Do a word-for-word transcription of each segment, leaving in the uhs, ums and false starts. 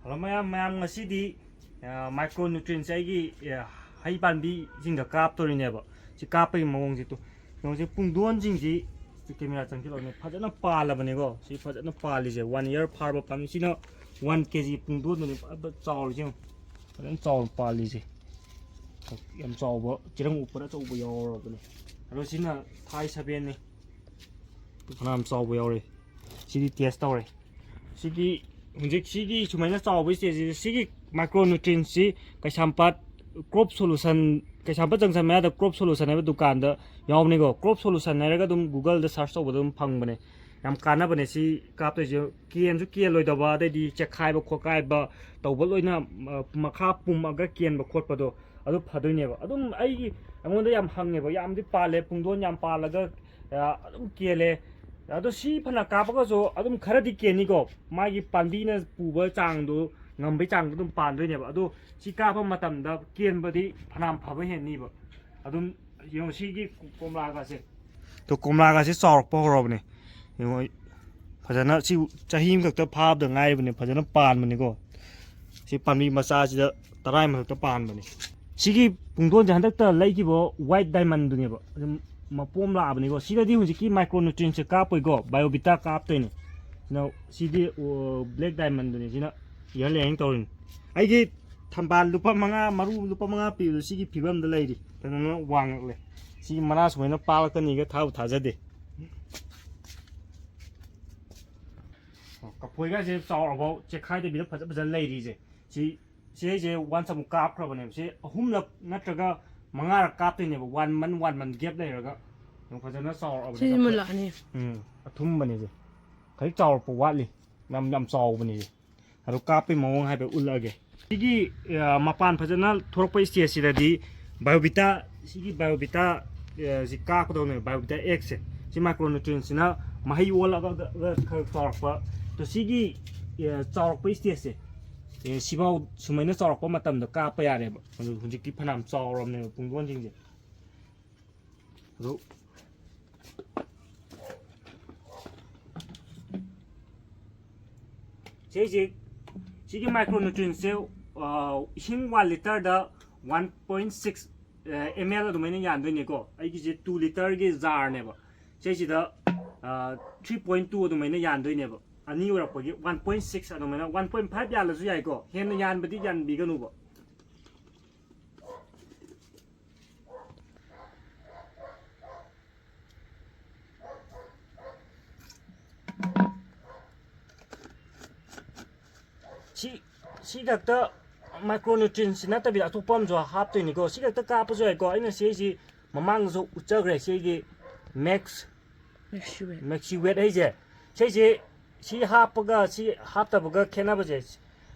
Hello ꯃꯌꯥꯝ, ꯃꯌꯥꯝ ꯉꯁꯤꯗꯤ ꯃꯥꯏꯀ꯭ꯔꯣ ꯅ꯭ꯌꯨꯇ꯭ꯔꯤꯟꯁꯦ ꯑꯩꯒꯤ ꯑ, ꯍꯩ ꯄꯥꯝꯕꯤꯁꯤꯡꯗ ꯀꯥꯞꯇꯣꯔꯤꯅꯦꯕ꯫ ꯁꯤ ꯀꯥꯞꯄꯒꯤ ꯃꯑꯣꯡꯁꯦ ꯇꯨ ꯌꯦꯡꯉꯣꯁꯦ, ꯄꯨꯡꯗꯣꯟꯁꯤꯡꯁꯤ ꯀꯦꯃꯦꯔꯥ ꯆꯪꯁꯤꯜꯂꯛꯑꯣꯅꯦ, ꯐꯖꯅ ꯄꯥꯜꯂꯕꯅꯤꯀꯣ꯫ ꯁꯤ ꯐꯖꯅ ꯄꯥꯜꯂꯤꯁꯦ ꯋꯥꯟ ꯏꯌꯔ ꯐꯥꯔꯕ ꯄꯥꯝꯕꯤꯁꯤꯅ ꯋꯥꯟ ꯀꯦ ꯖꯤ ꯄꯨꯡꯗꯣꯟꯗꯨꯅꯤ ꯐꯖꯅ ꯆꯥꯎꯔꯤꯁꯦ ꯌꯦꯡꯉꯣ꯫ ꯐꯖꯅ ꯆꯥꯎꯅ ꯄꯥꯜꯂꯤꯁꯦ꯫ ꯌꯥꯝ ꯆꯥꯎꯕ ꯆꯤꯔꯪ ꯎꯄꯔ ꯑꯆꯧꯕ ꯌꯥꯎꯔꯕꯅꯦ꯫ ꯑꯗꯣ ꯁꯤꯅ ꯊꯥꯏ ꯁꯕꯦꯟꯅꯤ꯫ ꯐꯅꯌꯥꯝ ꯆꯥꯎꯕ ꯌꯥꯎꯔꯦ꯫ ꯁꯤꯗꯤ ꯇꯦꯁ ꯇꯧꯔꯦ꯫ ꯁꯤꯒꯤ ꯍꯧꯖꯤꯛ ꯁꯤꯒꯤ ꯁꯨꯃꯥꯏꯅ ꯆꯥꯎꯕ ꯁ꯭ꯇꯦꯖꯁꯤꯗ ꯁꯤꯒꯤ ꯃꯥꯏꯀ꯭ꯔꯣ ꯅ꯭ꯌꯨꯇ꯭ꯔꯤꯟꯁꯤ ꯀꯩꯁꯥꯝꯄꯥꯠ ꯀ꯭ꯔꯣꯞ ꯁꯣꯂꯨꯁꯟ, ꯀꯩꯁꯥꯝꯄꯥꯠ ꯖꯪꯁꯟ ꯃꯌꯥꯗ ꯀ꯭ꯔꯣꯞ ꯁꯣꯂꯨꯁꯟ ꯍꯥꯏꯕ ꯗꯨꯀꯥꯟꯗ ꯌꯥꯎꯕꯅꯤꯀꯣ꯫ ꯀ꯭ꯔꯣꯞ ꯁꯣꯂꯨꯁꯟ ꯍꯥꯏꯔꯒ ꯑꯗꯨꯝ ꯒꯨꯒꯜꯗ ꯁꯔꯁ ꯇꯧꯕꯗ ꯑꯗꯨꯝ ꯐꯪꯕꯅꯦ꯫ ꯌꯥꯝ ꯀꯥꯟꯅꯕꯅꯦ ꯁꯤ ꯀꯥꯞꯇꯣꯏꯁꯦ꯫ ꯀꯦꯟꯁꯨ ꯀꯦꯜꯂꯣꯏꯗꯕ, ꯑꯗꯩꯗꯤ ꯆꯦꯛꯈꯥꯏꯕ ꯈꯣꯠꯀꯥꯏꯕ ꯇꯧꯕ ꯂꯣꯏꯅ, ꯑ, ꯃꯈꯥ ꯄꯨꯝꯃꯒ ꯀꯦꯟꯕ ꯈꯣꯠꯄꯗꯣ ꯑꯗꯨ ꯐꯗꯣꯏꯅꯦꯕ꯫ ꯑꯗꯨꯝ ꯑꯩꯒꯤ, ꯑꯩꯉꯣꯟꯗ ꯌꯥꯝ ꯍꯪꯉꯦꯕ, ꯌꯥꯝꯗꯤ ꯄꯥꯜꯂꯦ, ꯄꯨꯡꯗꯣꯟ ꯌꯥꯝ ꯄꯥꯜꯂꯒ, ꯑ, ꯑꯗꯨꯝ ꯀꯦꯜꯂꯦ꯫ ꯑꯗꯣ ꯁꯤ ꯐꯅ ꯀꯥꯞꯄꯒꯁꯨ ꯑꯗꯨꯝ ꯈꯔꯗꯤ ꯀꯦꯟꯅꯤꯀꯣ, ꯃꯥꯒꯤ ꯄꯥꯝꯕꯤꯅ ꯄꯨꯕ ꯆꯥꯡꯗꯣ, ꯉꯝꯕꯩ ꯆꯥꯡꯗꯣ ꯑꯗꯨꯝ ꯄꯥꯟꯗꯣꯏꯅꯦꯕ꯫ ꯑꯗꯣ ꯁꯤ ꯀꯥꯞꯄ ꯃꯇꯝꯗ ꯀꯦꯟꯕꯗꯤ ꯐꯅꯌꯥꯝ ꯐꯕ ꯍꯦꯟꯅꯤꯕ꯫ ꯑꯗꯨꯝ ꯌꯦꯡꯉꯣ, ꯁꯤꯒꯤ ꯀꯣꯝꯂꯥꯒꯁꯦ, ꯇꯣ, ꯀꯣꯝꯂꯥꯒꯁꯦ ꯆꯥꯎꯔꯛꯄ ꯍꯧꯔꯕꯅꯦ꯫ ꯌꯦꯡꯉꯣ, ꯐꯖꯅ ꯁꯤ ꯆꯍꯤ ꯑꯃꯈꯛꯇ ꯐꯥꯕꯗ ꯉꯥꯏꯔꯤꯕꯅꯦ, ꯐꯖꯅ ꯄꯥꯟꯕꯅꯤꯀꯣ꯫ ꯁꯤ ꯄꯥꯝꯕꯤ ꯃꯆꯥꯁꯤꯗ ꯇꯔꯥ ꯃꯊꯛꯇ ꯄꯥꯟꯕꯅꯦ꯫ ꯁꯤꯒꯤ ꯄꯨꯡꯗꯣꯟꯁꯦ ꯍꯟꯗꯛꯇ ꯂꯩꯈꯤꯕ ꯋꯥꯏꯠ ꯗꯥꯏꯃꯟꯗꯨꯅꯦꯕ꯫ ꯑꯗꯨꯝ ꯃꯄꯣꯝ ꯂꯥꯛꯑꯕꯅꯤꯀꯣ꯫ ꯁꯤꯗꯗꯤ ꯍꯧꯖꯤꯛꯀꯤ ꯃꯥꯏꯀ꯭ꯔꯣ ꯅ꯭ꯌꯨꯇ꯭ꯔꯤꯟꯁꯦ ꯀꯥꯞꯄꯣꯏꯀꯣ, ꯕꯥꯏꯑꯣꯕꯤꯇꯥ ꯀꯥꯞꯇꯣꯏꯅꯦ꯫ ꯁꯤꯅ, ꯁꯤꯗꯤ, ꯑꯣ, ꯕ꯭ꯂꯦꯛ ꯗꯥꯏꯃꯟꯗꯨꯅꯦ꯫ ꯁꯤꯅ ꯏꯌꯔ ꯂꯦꯌꯔꯤꯡ ꯇꯧꯔꯤꯅꯤ꯫ ꯑꯩꯒꯤ ꯊꯝꯕꯥꯜ ꯂꯨꯄꯥ ꯃꯉꯥ, ꯃꯔꯨ ꯂꯨꯄꯥ ꯃꯉꯥ ꯄꯤꯕꯗꯣ ꯁꯤꯒꯤ ꯐꯤꯕꯝꯗ ꯂꯩꯔꯤ꯫ ꯐꯖꯅ ꯋꯥꯡꯉꯛꯂꯦ꯫ ꯁꯤꯒꯤ ꯃꯅꯥ ꯁꯨꯃꯥꯏꯅ ꯄꯥꯜꯂꯛꯀꯅꯤꯒ ꯊꯥꯕꯨ ꯊꯥꯖꯗꯦ꯫ ꯀꯐꯣꯏꯒꯁꯦ ꯆꯥꯎꯔꯐꯥꯎ ꯆꯦꯛꯈꯥꯏꯗꯕꯤꯗ ꯐꯖ ꯐꯖꯅ ꯂꯩꯔꯤꯁꯦ꯫ ꯁꯤ, ꯁꯤ ꯑꯩꯁꯦ ꯋꯥꯟꯁ ꯑꯃꯨꯛ ꯀꯥꯞꯈ꯭ꯔꯕꯅꯦꯕ꯫ ꯁꯤ ꯑꯍꯨꯝꯂꯛ ꯅꯠꯇ꯭ꯔꯒ ꯃꯉꯥꯔꯛ ꯀꯥꯞꯇꯣꯏꯅꯦꯕ, ꯋꯥꯟ ꯃꯟ, ꯋꯥꯟ ꯃꯟ ꯒꯦꯞ ꯂꯩꯔꯒ꯫ ꯌꯦꯡꯉꯣ, ꯐꯖꯅ ꯆꯥꯎꯔꯛꯑꯕꯅꯦ ꯁꯤꯗꯤ ꯀꯐꯣꯏ꯫ ꯃꯨꯜꯂꯛꯑꯅꯤ꯫ ꯎꯝ, ꯑꯊꯨꯝꯕꯅꯦ ꯁꯦ꯫ ꯈꯖꯤꯛ ꯆꯥꯎꯔꯛꯄ ꯋꯥꯠꯂꯤ꯫ ꯌꯥꯝ, ꯌꯥꯝ ꯆꯥꯎꯕꯅꯦ ꯁꯦ꯫ ꯑꯗꯣ ꯀꯥꯞꯄꯩ ꯃꯑꯣꯡ ꯍꯥꯏꯐꯦꯠ ꯎꯠꯂꯛꯑꯒꯦ꯫ ꯁꯤꯒꯤ, ꯑ, ꯃꯄꯥꯟ ꯐꯖꯅ ꯊꯣꯔꯛꯄ ꯁ꯭ꯇꯦꯖꯁꯤꯗꯗꯤ ꯕꯥꯏꯑꯣꯕꯤꯇꯥ, ꯁꯤꯒꯤ ꯕꯥꯏꯑꯣꯕꯤꯇꯥ, ꯑ, ꯁꯤ ꯀꯥꯞꯀꯗꯧꯅꯦꯕ, ꯕꯥꯏꯑꯣꯕꯤꯇꯥ ꯑꯦꯛꯁꯁꯦ꯫ ꯁꯤ ꯃꯥꯏꯀ꯭ꯔꯣꯅ꯭ꯌꯨꯇ꯭ꯔꯤꯟꯁꯤꯅ ꯃꯍꯩ ꯑꯣꯜꯂꯒ ꯈꯔ ꯆꯥꯎꯔꯛꯄ꯫ ꯑꯗꯣ ꯁꯤꯒꯤ, ꯑ, ꯆꯥꯎꯔꯛꯄ ꯁ꯭ꯇꯦꯖꯁꯦ, ꯑ, ꯁꯤꯐꯥꯎ ꯁꯨꯃꯥꯏꯅ ꯆꯥꯎꯔꯛꯄ ꯃꯇꯝꯗ ꯀꯥꯞꯄ ꯌꯥꯔꯦꯕ꯫ ꯑꯗꯨ ꯍꯧꯖꯤꯛꯇꯤ ꯐꯅꯌꯥꯝ ꯆꯥꯎꯔꯕꯅꯦꯕ ꯄꯨꯡꯗꯣꯟꯁꯤꯡꯁꯦ꯫ ꯑꯗꯨ ꯁꯤꯁꯦ, ꯁꯤꯒꯤ ꯃꯥꯏꯀ꯭ꯔꯣ ꯅ꯭ꯌꯨꯇ꯭ꯔꯤꯟꯁꯦ ꯏꯁꯤꯡ ꯋꯥꯟ ꯂꯤꯇꯔꯗ one point six M L ꯑꯗꯨꯃꯥꯏꯅ ꯌꯥꯟꯗꯣꯏꯅꯦꯀꯣ꯫ ꯑꯩꯒꯤꯁꯦ ꯇꯨ ꯂꯤꯇꯔꯒꯤ ꯖꯥꯔꯅꯦꯕ꯫ ꯁꯤꯁꯤꯗ ꯊ꯭ꯔꯤ ꯄꯣꯏꯟ ꯇꯨ ꯑꯗꯨꯃꯥꯏꯅ ꯌꯥꯟꯗꯣꯏꯅꯦꯕ꯫ ꯑꯅꯤ ꯑꯣꯏꯔꯛꯄꯒꯤ ꯋꯥꯟ ꯄꯣꯏꯟ ꯁꯤꯛꯁ ꯑꯗꯨꯃꯥꯏꯅ, ꯋꯥꯟ ꯄꯣꯏꯟ ꯐꯥꯏꯚ ꯌꯥꯜꯂꯁꯨ ꯌꯥꯏꯀꯣ, ꯍꯦꯟꯅ ꯌꯥꯟꯕꯗꯤ ꯌꯥꯟꯕꯤꯒꯅꯨꯕ꯫ ꯁꯤ ꯁꯤ ꯈꯛꯇ ꯃꯥꯏꯀ꯭ꯔꯣꯅ꯭ꯌꯨꯇ꯭ꯔꯤꯟꯁꯤ ꯅꯠꯇꯕꯤꯗ ꯑꯇꯣꯞꯄ ꯑꯃꯁꯨ ꯍꯥꯞꯇꯣꯏꯅꯤꯀꯣ꯫ ꯁꯤ ꯈꯛꯇ ꯀꯥꯞꯄꯁꯨ ꯌꯥꯏꯀꯣ꯫ ꯑꯩꯅ ꯁꯤꯁꯤ ꯃꯃꯥꯡꯗꯁꯨ ꯎꯠꯆꯈ꯭ꯔꯦ, ꯁꯤꯒꯤ ꯃꯦꯛꯁ ꯃꯦꯛꯁꯤꯋꯦꯠ ꯍꯥꯏꯁꯦ꯫ ꯁꯤꯁꯦ, ꯁꯤ ꯍꯥꯞꯄꯒ ꯁꯤ ꯍꯥꯞꯇꯕꯒ ꯈꯦꯠꯅꯕꯁꯦ,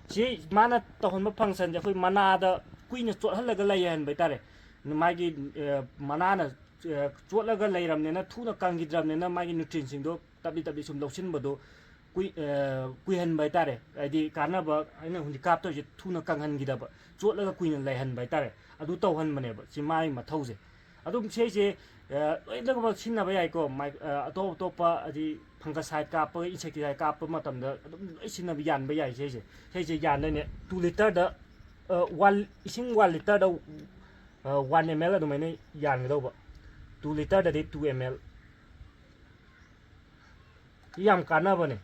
ꯁꯤ ꯃꯥꯅ ꯇꯧꯍꯟꯕ ꯐꯪꯁꯟꯁꯦ ꯑꯩꯈꯣꯏ ꯃꯅꯥꯗ ꯀꯨꯏꯅ ꯆꯣꯠꯍꯜꯂꯒ ꯂꯩꯍꯟꯕ ꯍꯥꯏꯇꯥꯔꯦ꯫ ꯃꯥꯒꯤ ꯃꯅꯥꯅ ꯆꯣꯠꯂꯒ ꯂꯩꯔꯕꯅꯤꯅ, ꯊꯨꯅ ꯀꯪꯈꯤꯗ꯭ꯔꯕꯅꯤꯅ, ꯃꯥꯒꯤ ꯅ꯭ꯌꯨꯇ꯭ꯔꯤꯟꯁꯤꯡꯗꯣ ꯇꯞꯂꯤ ꯇꯞꯂꯤ ꯁꯨꯝ ꯂꯧꯁꯤꯟꯕꯗꯣ ꯀꯨꯏ ꯀꯨꯏꯍꯟꯕ ꯍꯥꯏꯇꯥꯔꯦ꯫ ꯍꯥꯏꯗꯤ ꯀꯥꯟꯅꯕ, ꯑꯩꯅ ꯍꯧꯖꯤꯛ ꯀꯥꯞꯇꯣꯏꯁꯦ ꯊꯨꯅ ꯀꯪꯍꯟꯈꯤꯗꯕ, ꯆꯣꯠꯂꯒ ꯀꯨꯏꯅ ꯂꯩꯍꯟꯕ ꯍꯥꯏꯇꯥꯔꯦ꯫ ꯑꯗꯨ ꯇꯧꯍꯟꯕꯅꯦꯕ ꯁꯤ ꯃꯥꯒꯤ ꯃꯊꯧꯁꯦ꯫ ꯑꯗꯨꯝ ꯁꯤꯁꯦ ꯂꯣꯏꯅꯃꯛ ꯁꯤꯖꯤꯟꯅꯕ ꯌꯥꯏꯀꯣ꯫ ꯑꯇꯣꯞ ꯑꯇꯣꯞꯄ ꯍꯥꯏꯗꯤ ꯐꯪꯒꯁꯥꯏꯠ ꯀꯥꯞꯄꯒ, ꯏꯟꯁꯦꯛꯇꯤꯁꯥꯏꯠ ꯀꯥꯞꯄ ꯃꯇꯝꯗ ꯑꯗꯨꯝ ꯂꯣꯏ ꯁꯤꯖꯤꯟꯅꯕ ꯌꯥꯟꯕ ꯌꯥꯏ ꯁꯤꯁꯦ꯫ ꯁꯤꯁꯦ ꯌꯥꯟꯗꯣꯏꯅꯦ ꯇꯨ ꯂꯤꯇꯔꯗ, ꯋꯥꯟ ꯏꯁꯤꯡ ꯋꯥꯟ ꯂꯤꯇꯔꯗ ꯋꯥꯟ ꯑꯦꯝ ꯑꯦꯜ ꯑꯗꯨꯃꯥꯏꯅ ꯌꯥꯟꯒꯗꯧꯕ꯫ ꯇꯨ ꯂꯤꯇꯔꯗꯗꯤ ꯇꯨ ꯑꯦꯝ ꯑꯦꯜ꯫ ꯁꯤ ꯌꯥꯝ ꯀꯥꯟꯅꯕꯅꯦ꯫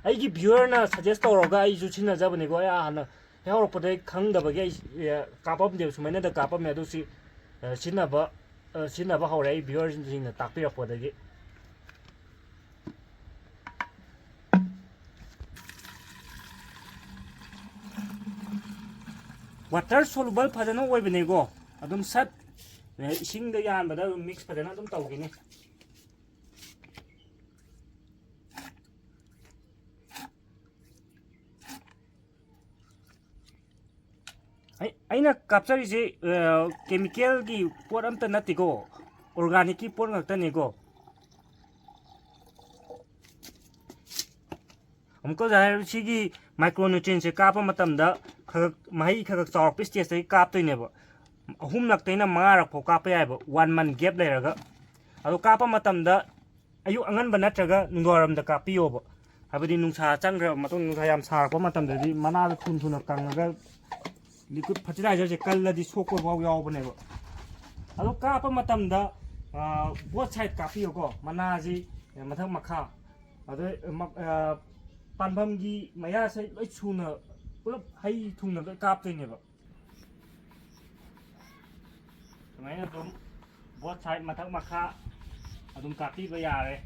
ꯑꯩꯒꯤ ꯚ꯭ꯌꯨꯋꯔꯅ ꯁꯖꯦꯁ ꯇꯧꯔꯒ ꯑꯩꯁꯨ ꯁꯤꯖꯤꯟꯅꯖꯕꯅꯤꯀꯣ꯫ ꯑꯩ ꯍꯥꯟꯅ ꯍꯦꯛ ꯍꯧꯔꯛꯄꯗ ꯑꯩ ꯈꯪꯗꯕꯒꯤ ꯑꯩ ꯀꯥꯞꯄꯝꯗꯦꯕ, ꯁꯨꯃꯥꯏꯅꯗ ꯀꯥꯞꯄꯝꯃꯦ꯫ ꯑꯗꯨ ꯁꯤ ꯁꯤꯖꯤꯟꯅꯕ ꯁꯤꯖꯤꯟꯅꯕ ꯍꯧꯔꯦ ꯑꯩ ꯚ꯭ꯌꯨꯋꯔꯁꯤꯡꯅ ꯇꯥꯛꯄꯤꯔꯛꯄꯗꯒꯤ꯫ ꯋꯥꯇꯔ ꯁꯣꯂꯨꯕꯜ ꯐꯖꯅ ꯑꯣꯏꯕꯅꯦꯀꯣ꯫ ꯑꯗꯨꯝ ꯁꯠ ꯏꯁꯤꯡꯗ ꯌꯥꯟꯕꯗ ꯑꯗꯨꯝ ꯃꯤꯛꯁ ꯐꯖꯅ ꯑꯗꯨꯝ ꯇꯧꯈꯤꯅꯤ꯫ ꯑꯩ ꯑꯩꯅ ꯀꯥꯞꯆꯔꯤꯁꯦ ꯀꯦꯃꯤꯀꯦꯜꯒꯤ ꯄꯣꯠ ꯑꯝꯇ ꯅꯠꯇꯦꯀꯣ, ꯑꯣꯔꯒꯥꯅꯤꯛꯀꯤ ꯄꯣꯠ ꯉꯥꯛꯇꯅꯦꯀꯣ꯫ ꯑꯃꯨꯛꯀꯁꯨ ꯍꯥꯏꯔꯕ, ꯁꯤꯒꯤ ꯃꯥꯏꯀ꯭ꯔꯣꯅ꯭ꯌꯨꯇ꯭ꯔꯤꯟꯁꯦ ꯀꯥꯞꯄ ꯃꯇꯝꯗ ꯈꯔ ꯈꯔ ꯃꯍꯩ ꯈꯔ ꯈꯔ ꯆꯥꯎꯔꯛꯄ ꯁ꯭ꯇꯦꯖꯇꯒꯤ ꯀꯥꯞꯇꯣꯏꯅꯦꯕ꯫ ꯑꯍꯨꯝꯂꯛꯇꯩꯅ ꯃꯉꯥꯔꯛ ꯐꯥꯎ ꯀꯥꯞꯄ ꯌꯥꯏꯕ, ꯋꯥꯟ ꯃꯟ ꯒꯦꯞ ꯂꯩꯔꯒ꯫ ꯑꯗꯣ ꯀꯥꯞꯄ ꯃꯇꯝꯗ ꯑꯌꯨꯛ ꯑꯉꯟꯕ ꯅꯠꯇ꯭ꯔꯒ ꯅꯨꯡꯗꯥꯡꯋꯥꯏꯔꯝꯗ ꯀꯥꯞꯄꯤꯌꯣꯕ꯫ ꯍꯥꯏꯕꯗꯤ ꯅꯨꯡꯁꯥ ꯆꯪꯈ꯭ꯔꯕ ꯃꯇꯨꯡ, ꯅꯨꯡꯁꯥ ꯌꯥꯝ ꯁꯥꯔꯛꯄ ꯃꯇꯝꯗꯗꯤ ꯃꯅꯥꯗꯣ ꯊꯨꯅ ꯊꯨꯅ ꯀꯪꯉꯒ ꯂꯤꯀ꯭ꯋꯤꯠ ꯐꯔꯇꯤꯂꯥꯏꯖꯔꯁꯦ ꯀꯜꯂꯗꯤ ꯁꯣꯛꯄ ꯐꯥꯎ ꯌꯥꯎꯕꯅꯦꯕ꯫ ꯑꯗꯣ ꯀꯥꯞꯄ ꯃꯇꯝꯗ ꯕꯣꯠ ꯁꯥꯏꯠ ꯀꯥꯞꯄꯤꯌꯨꯀꯣ, ꯃꯅꯥꯁꯤ ꯃꯊꯛ ꯃꯈꯥ, ꯑꯗ ꯄꯥꯟꯐꯝꯒꯤ ꯃꯌꯥꯁꯦ ꯂꯣꯏ ꯁꯨꯅ ꯄꯨꯂꯞ ꯍꯩ ꯊꯨꯡꯅ ꯂꯣꯏ ꯀꯥꯞꯇꯣꯏꯅꯦꯕ꯫ ꯁꯨꯃꯥꯏꯅ ꯑꯗꯨꯝ ꯕꯣꯠ ꯁꯥꯏꯠ ꯃꯊꯛ ꯃꯈꯥ ꯑꯗꯨꯝ ꯀꯥꯞꯄꯤꯕ ꯌꯥꯔꯦ꯫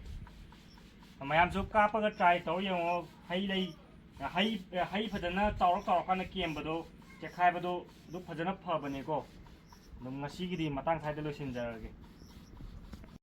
ꯃꯌꯥꯝꯁꯨ ꯀꯥꯞꯄꯒ ꯇ꯭ꯔꯥꯏ ꯇꯧꯔ ꯌꯦꯡꯉꯣ꯫ ꯍꯩ ꯂꯩ, ꯍꯩ ꯍꯩ ꯐꯖꯅ ꯆꯥꯎꯔꯛ ꯆꯥꯎꯔꯀꯥꯟꯗ ꯀꯦꯝꯕꯗꯣ, ꯆꯦꯛꯈꯥꯏꯕꯗꯣ, ꯑꯗꯨ ꯐꯖꯅ ꯐꯕꯅꯦꯀꯣ꯫ ꯑꯗꯨꯝ ꯉꯁꯤꯒꯤꯗꯤ ꯃꯇꯥꯡ ꯁ꯭ꯋꯥꯏꯗ ꯂꯣꯏꯁꯤꯟꯖꯔꯒꯦ꯫